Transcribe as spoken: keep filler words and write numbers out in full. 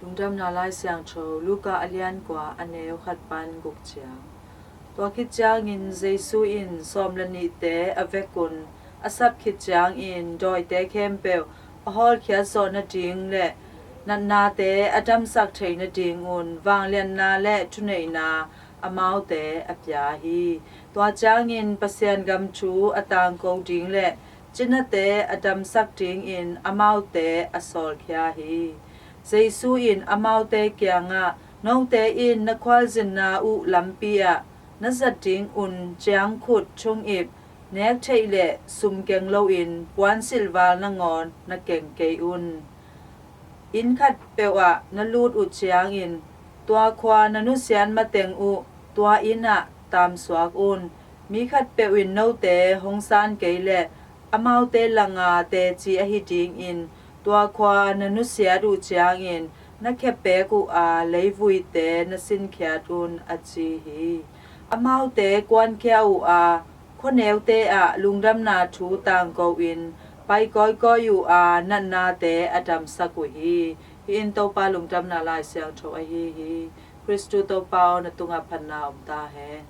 Lungdamna Lai Siangtho, Luka a lian kua, a neu khat pan guk ciang. Tua khit ciangin Jesu in sawm le nihte a vekun a sap khit ciangin dawite khempeuh a hawlkhiat zawh nading le natnate a damsak thei nadingun vangliatna le thuneihna amaute a pia hi. Tua ciangin Pasian gam thu a tangko ding le cinate a damsak dingin amaute a sawlkhia hi. Jesu in amaute kiangah, "Note in na khualzinna uh lampi ah na zat dingun ciangkhut thungip nek theih le sum keng loin puansilh val nangawn na keng kei un. Inn khatpeuh ah na lut uh ciangin tua khua na nusiat mateng uh tua inn ah tamsuak un. Mi khatpeuh in note hong san kei leh amaute langa teci ahi dingin tua khua na nusiat uh ciangin na khepek uh a leivuite na sinkhiat un," a ci hi. Amaute kuankhia uh a, khuaneute ah lungdamna thu tangko in pai kawikawi uh a, natnate a damsak uh hi. Hih in Topa Lungdamna Lai Siangtho ahi hi. Khristu Topa aw, na tungah phatna om ta hen.